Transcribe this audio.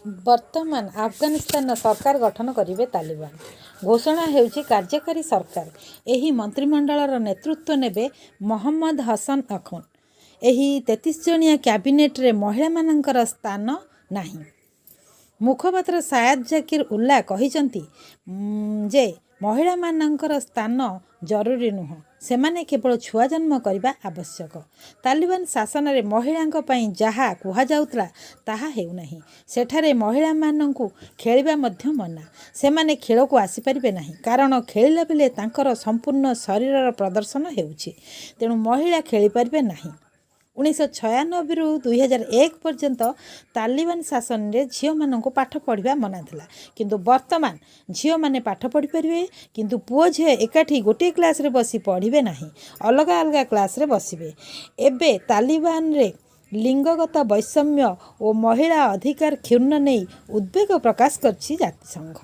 ବର୍ତ୍ତମାନ ଆଫଗାନିସ୍ତାନର ସରକାର ଗଠନ କରିବେ ତାଲିବାନ। ଘୋଷଣା ହୋଇଛି କାର୍ଯ୍ୟକାରୀ ସରକାର। ଏହି ମନ୍ତ୍ରିମଣ୍ଡଳର ନେତୃତ୍ୱ ନେବେ ମହମ୍ମଦ ହସନ ଅଖୁନ୍ଦ। ଏହି 33 ଜଣିଆ କ୍ୟାବିନେଟରେ ମହିଳାମାନଙ୍କର ସ୍ଥାନ ନାହିଁ। ମୁଖପାତ୍ର ସାୟଦ ଜାକିର ଉଲ୍ଲା କହିଛନ୍ତି ଯେ ମହିଳାମାନଙ୍କର ସ୍ଥାନ ଜରୁରୀ ନୁହେଁ, ସେମାନେ କେବଳ ଛୁଆ ଜନ୍ମ କରିବା ଆବଶ୍ୟକ। ତାଲିବାନ ଶାସନରେ ମହିଳାଙ୍କ ପାଇଁ ଯାହା କୁହାଯାଉଥିଲା, ତାହା ହେଉନାହିଁ। ସେଠାରେ ମହିଳାମାନଙ୍କୁ ଖେଳିବା ମଧ୍ୟ ମନା। ସେମାନେ ଖେଳକୁ ଆସିପାରିବେ ନାହିଁ। କାରଣ ଖେଳିଲା ବେଳେ ତାଙ୍କର ସମ୍ପୂର୍ଣ୍ଣ ଶରୀରର ପ୍ରଦର୍ଶନ ହେଉଛି। ତେଣୁ ମହିଳା ଖେଳିପାରିବେ ନାହିଁ। 1996ରୁ 2001 ପର୍ଯ୍ୟନ୍ତ ତାଲିବାନ ଶାସନରେ ଝିଅମାନଙ୍କୁ ପାଠ ପଢ଼ିବା ମନା ଥିଲା। କିନ୍ତୁ ବର୍ତ୍ତମାନ ଝିଅମାନେ ପାଠ ପଢ଼ିପାରିବେ, କିନ୍ତୁ ପୁଅ ଝିଅ ଏକାଠି ଗୋଟିଏ କ୍ଲାସରେ ବସି ପଢ଼ିବେ ନାହିଁ, ଅଲଗା ଅଲଗା କ୍ଲାସରେ ବସିବେ। ଏବେ ତାଲିବାନରେ ଲିଙ୍ଗଗତ ବୈଷମ୍ୟ ଓ ମହିଳା ଅଧିକାର କ୍ଷୁଣ୍ଣ ନେଇ ଉଦ୍ବେଗ ପ୍ରକାଶ କରିଛି ଜାତିସଂଘ।